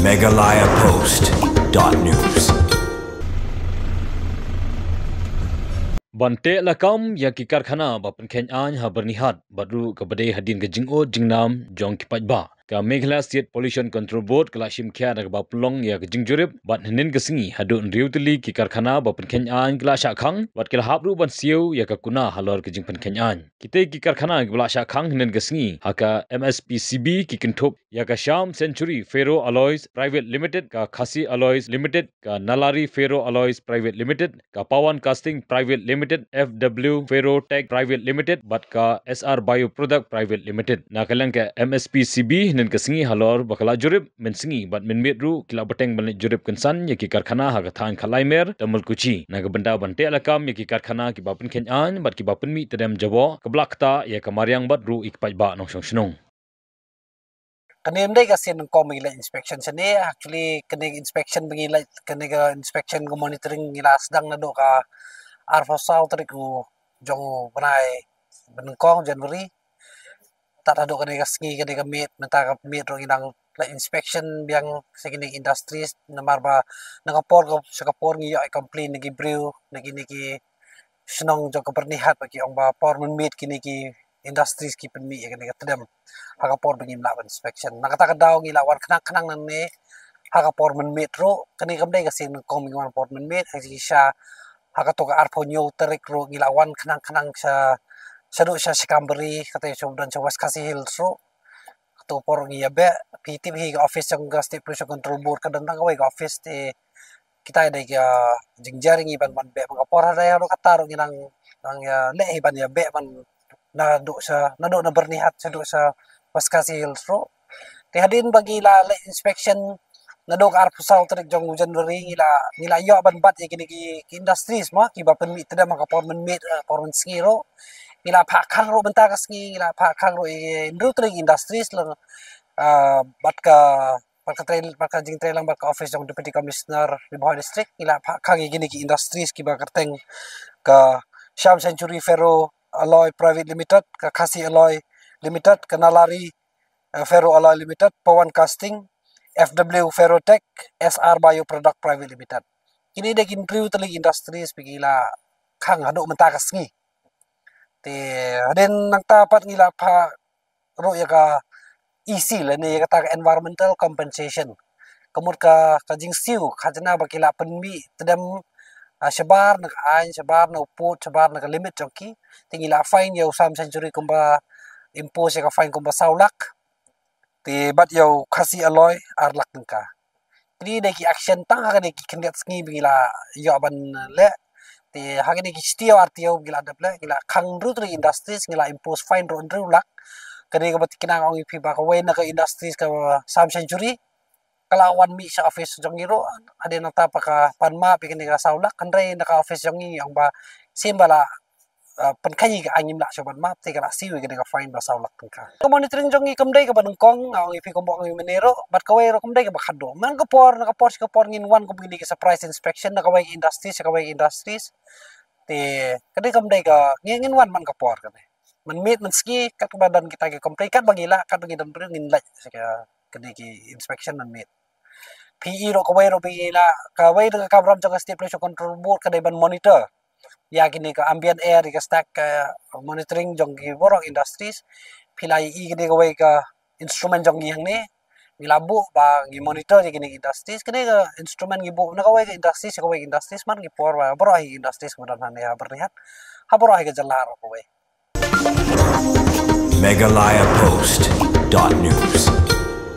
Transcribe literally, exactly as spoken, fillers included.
Meghalaya Post dot news. Ban teh lakam ïa ki karkhana ba pynkheiñ aiñ ha Byrnihat bad ruh kaba dei hadien ka jingud jingnam jong ki paidbah, ka Meghalaya State Pollution Control Board ka la shim khia da kaba pynlong ïa ka jingjurip bad hynnin ka sngi haduh hynriew tylli ki karkhana ba pynkheiñ aiñ ki la shah khang bad ki la hap ruh ban siew ïa ka kuna halor ka jingpynkheiñ aiñ. Kitei ki karkhana kiba la shah khang hynnin ka sngi ha ka M S P C B ki kynthup ïa ka Shyam Century Ferro Alloys Private Limited, ka Khasi Alloys Limited, ka Nalari Ferro Alloys Private Limited, ka Pawan Casting Private Limited, F W Ferro Tech Private Limited bad ka S R Bio Product Private Limited. Na ka liang ka M S P C B hynnin ka sngi halor ba ka la jurip mynsngi bad mynmiet ruh ki la bteng ban leit jurip kynsan ïa ki karkhana ha ka thaiñ Khalaimer, Tamalkuchi. Na ka bynta ban teh lakam ïa ki karkhana kiba pynkheiñ aiñ bad kiba pynmih tdem jaboh, ka bla ktah ïa ka mariang bad ruh ïa ki paidbah nongshong shnong. Kane ym dei ka sien nyngkong ba ngi leit inspection shane. Actually kane ka inspection ba ngi leit, kane ka inspection ka monitoring ngi la sdang naduh ka arphew saw tarik u jong u bnai ba nyngkong, January. Tad haduh kane ka sngi, kane ka miet, mynta ka miet ruh ngi dang leit inspection biang sha kine ki industries, namar ba na ka por ka, sha ka por ngi ïoh complain na ki briew na kine ki shnong jong ka Byrnihat ba ki ong ba por mynmiet kine ki industries ki pynmih ïa kane ka tdem ha ka por ba ngim lah ban inspection. Na kata ka daw ngi la wan khnang khnang nangne ha ka por mynmiet ruh. Kane kam dei ka sien nyngkong ba ngi wan por mynmiet, ha ka jingshisha ha kato ka arphew hynñiew tarik ruh ngi la wan khnang khnang sha, shaduh sha Shikambari, kata sha u don sha West Khasi Hills ruh. Kato por ngi ïa beh, phi tip hi ka office jong ka State Pollution Control Board ka don tang kawei ka office, te kita dei ka jingjar ngi ban wan beh ban ka por. Hadien haduh kata ruh ngi nang, nang ïa leh hi ban ïa beh ban naduh sha, naduh na Byrnihat shaduh sha West Khasi Hills ruh. Te hadien ba ngi la leh inspection naduh ka arphew saw tarik jong u January ngi la, ngi la ïoh ban bat ïa kine ki, ki industries mo kiba pynmih tdem ha ka por mynmiet, ha ka por mynsngi ruh. Ngi la phah khang ruh mynta ka sngi, ngi la phah khang ruh ïa hynriew tylli ki industries lang, ah, bad ka, bad ka trei, bad ka jingtrei lang bad ka office jong Deputy Commissioner Ri Bhoi District, ngi la phah khang ïa kine ki industries kiba kyrteng ka Shyam Century Ferro Alloy Private Limited, ka Khasi Alloy Limited, ka Nalari, eh, Ferro Alloy Limited, Pawan Casting, F W Ferrotech, S R Bio Product Private Limited. Kine dei ki hynriew tylli ki industries ba ngi la khang haduh mynta ka sngi. Te hadien nangta pat ngi la phah ruh ïa ka E C lane ïa kata ka environmental compensation. Ka mut ka, ka jingsiew khajna ba ki la pynmih tdem, ah, shabar na ka aiñ, shabar na u pud, shabar na ka limit jong ki. Te ngi la fine ïa u Shyam Century kumba, impose ïa ka fine kumba saw lak. Te bad ïa u Khasi Alloy ar lak tyngka. Kine dei ki action tang ha kine ki khyndiat sngi ba ngi la ïoh ban leh. Te ha kine ki shitiew ar tiew ba ngi la dep leh, ngi la khang hynriew tylli industries, ngi la impose fine ruh hynriew lak. Kane kaba tikna nga ong ïa phi ba kawei na ka industries ka Shyam Century ka la wan mih sha office jong ngi ruh. Hadien nangta pat ka pan map ïa kane ka saw lak, hynrei na ka office jong ngi ong ba shisien ba la, ah, pynkheiñ ïa ka aiñ ngim lah shuh ban map, te ka la siew ïa kane ka fine ba saw lak tyngka. Ka monitoring jong ngi kam dei kaba nyngkong, nga ong ïa phi kumba ong ïa u mynne ruh, bad kawei ruh kam dei kaba khatduh. Man ka por na ka por sha ka por ngin wan kum kine ki surprise inspection na kawei ka industries sha kawei ka industries. Te kane kam dei ka, ngin, ngin wan man ka por kane. Mynmiet mynsngi katba don kita ki complain, katba ngi lah, katba ngi don briew ngin leit sha ka, kane ki inspection mynmiet. Phi i ruh kawei ruh ba ngi lah, kawei na ka kamram jong ka State Pollution Control Board ka dei ban monitor ïa kine ka ambient air, ïa ka stack, eh, monitoring jong ki baroh industries. Phi la i kane kawei ka instrument jong ngi hangne, ngi la buh ba ngi monitor ïa kine ki industries. Kane ka instrument ngi buh na kawei ka industries sha kawei ka industries, man ngi por ba baroh hi industries ba don hangne ha Byrnihat, ha baroh hi ka jylla ruh kawei. Meghalaya Post dot news.